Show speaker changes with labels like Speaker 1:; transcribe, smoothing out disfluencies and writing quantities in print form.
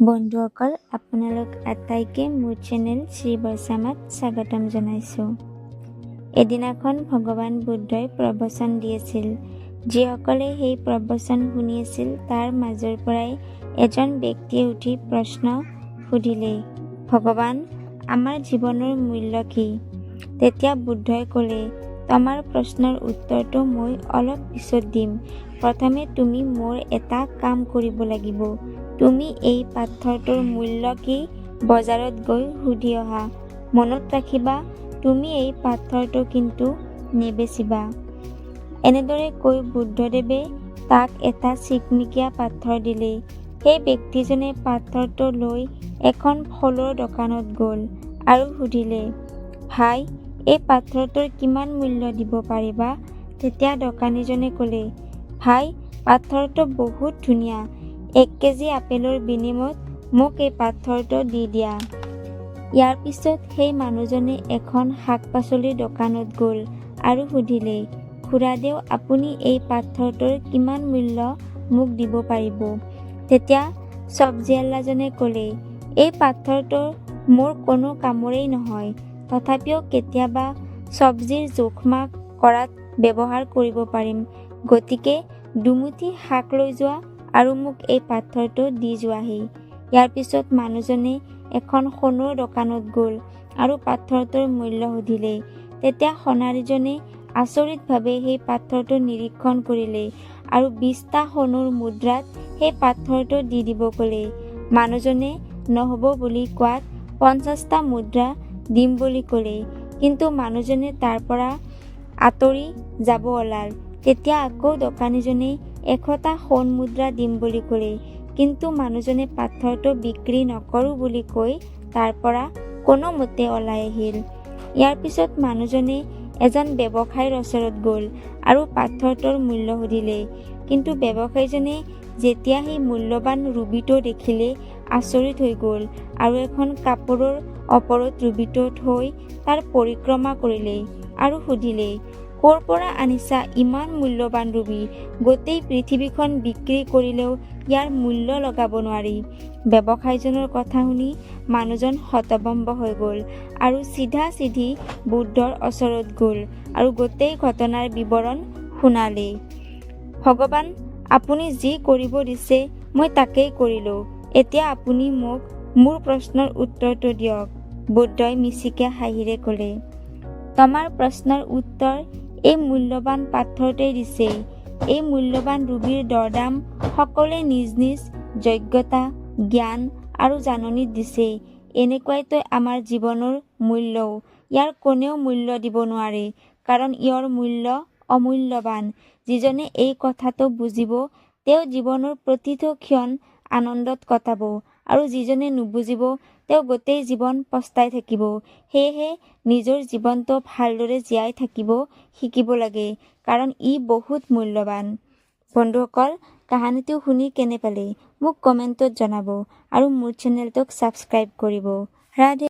Speaker 1: বন্ধুসকল, আপোনালোক আটাইকে মোৰ চেনেল শ্ৰী বৰচামাত স্বাগতম জনাইছোঁ। এদিনাখন ভগৱান বুদ্ধই প্ৰবচন দি আছিল। যিসকলে সেই প্ৰবচন শুনি আছিল, তাৰ মাজৰ পৰাই এজন ব্যক্তিয়ে উঠি প্ৰশ্ন সুধিলে, "ভগৱান, আমাৰ জীৱনৰ মূল্য কি?" তেতিয়া বুদ্ধই ক'লে, "তোমাৰ প্ৰশ্নৰ উত্তৰটো মই অলপ পিছত দিম। প্ৰথমে তুমি মোৰ এটা কাম কৰিব লাগিব। তুমি এই পাথৰটোৰ মূল্য কি বজাৰত গৈ সুধি অহা। মনত ৰাখিবা, তুমি এই পাথৰটো কিন্তু নেবেচিবা।" এনেদৰে কৈ বুদ্ধদেৱে তাক এটা চিকমিকীয়া পাথৰ দিলে। সেই ব্যক্তিজনে পাথৰটো লৈ এখন ফলৰ দোকানত গ'ল আৰু সুধিলে, "ভাই, এই পাথৰটোৰ কিমান মূল্য দিব পাৰিবা?" তেতিয়া দোকানীজনে ক'লে, "ভাই, পাথৰটো বহুত ধুনীয়া। 1 কেজি আপেলৰ বিনিময়ত মোক এই পাথৰটো দি দিয়া।" ইয়াৰ পিছত সেই মানুহজনে এখন শাক পাচলিৰ দোকানত গ'ল আৰু সুধিলে, "খুৰাদেউ, আপুনি এই পাথৰটোৰ কিমান মূল্য মোক দিব পাৰিব?" তেতিয়া চব্জিৱালাজনে ক'লে, "এই পাথৰটো মোৰ কোনো কামৰেই নহয়। তথাপিও কেতিয়াবা চব্জিৰ জোখ-মাখ কৰাত ব্যৱহাৰ কৰিব পাৰিম। গতিকে দুমুঠি শাক লৈ যোৱা আৰু মোক এই পাথৰটো দি যোৱাহি।" ইয়াৰ পিছত মানুহজনে এখন সোণৰ দোকানত গ'ল আৰু পাথৰটোৰ মূল্য সুধিলে। তেতিয়া সোণাৰীজনে আচৰিতভাৱে সেই পাথৰটো নিৰীক্ষণ কৰিলে আৰু 20টা সোণৰ মুদ্ৰাত সেই পাথৰটো দি দিব ক'লে। মানুহজনে নহ'ব বুলি কোৱাত 50টা মুদ্ৰা দিম বুলি ক'লে। কিন্তু মানুহজনে তাৰ পৰা আঁতৰি যাব ওলাল। তেতিয়া আকৌ দোকানীজনে 100টা সোণ মুদ্ৰা দিম বুলি ক'লে। কিন্তু মানুহজনে পাথৰটো বিক্ৰী নকৰোঁ বুলি কৈ তাৰ পৰা কোনোমতে ওলাই আহিল। ইয়াৰ পিছত মানুহজনে এজন ব্যৱসায়ীৰ ওচৰত গ'ল আৰু পাথৰটোৰ মূল্য সুধিলে। কিন্তু ব্যৱসায়ীজনে যেতিয়া সেই মূল্যৱান ৰুবিটো দেখিলে, আচৰিত হৈ গ'ল আৰু এখন কাপোৰৰ ওপৰত ৰুবিটো থৈ তাৰ পৰিক্ৰমা কৰিলে আৰু সুধিলে, "ক'ৰ পৰা আনিছা ইমান মূল্যৱান ৰুবি? গোটেই পৃথিৱীখন বিক্ৰী কৰিলেও ইয়াৰ মূল্য লগাব নোৱাৰি।" ব্যৱসায়ীজনৰ কথা শুনি মানুহজন হতভম্ব হৈ গ'ল আৰু চিধা চিধি বুদ্ধৰ ওচৰত গ'ল আৰু গোটেই ঘটনাৰ বিৱৰণ শুনালে। "ভগৱান, আপুনি যি কৰিব দিছে মই তাকেই কৰিলোঁ। এতিয়া আপুনি মোক মোৰ প্ৰশ্নৰ উত্তৰটো দিয়ক।" বুদ্ধই মিচিকিয়া হাঁহিৰে ক'লে, "তোমাৰ প্ৰশ্নৰ উত্তৰ এই মূল্যৱান পাথৰটোৱেই দিছে। এই মূল্যৱান ৰুবিৰ দৰদাম সকলোৱে নিজ নিজ যোগ্যতা, জ্ঞান আৰু জাননীত দিছে। এনেকুৱাইতো আমাৰ জীৱনৰ মূল্যও। ইয়াৰ কোনেও মূল্য দিব নোৱাৰে, কাৰণ ইয়াৰ মূল্য অমূল্যৱান। যিজনে এই কথাটো বুজিব, তেওঁ জীৱনৰ প্ৰতিটো ক্ষণ আনন্দত কটাব আৰু যিজনে নুবুজিব, তেওঁ গোটেই জীৱন পস্তাই থাকিব। সেয়েহে নিজৰ জীৱনটো ভালদৰে জীয়াই থাকিব শিকিব লাগে, কাৰণ ই বহুত মূল্যৱান।" বন্ধুসকল, কাহানীটো শুনি কেনে পালে মোক কমেণ্টত জনাব আৰু মোৰ চেনেলটোক ছাবস্ক্ৰাইব কৰিব। ৰাধে।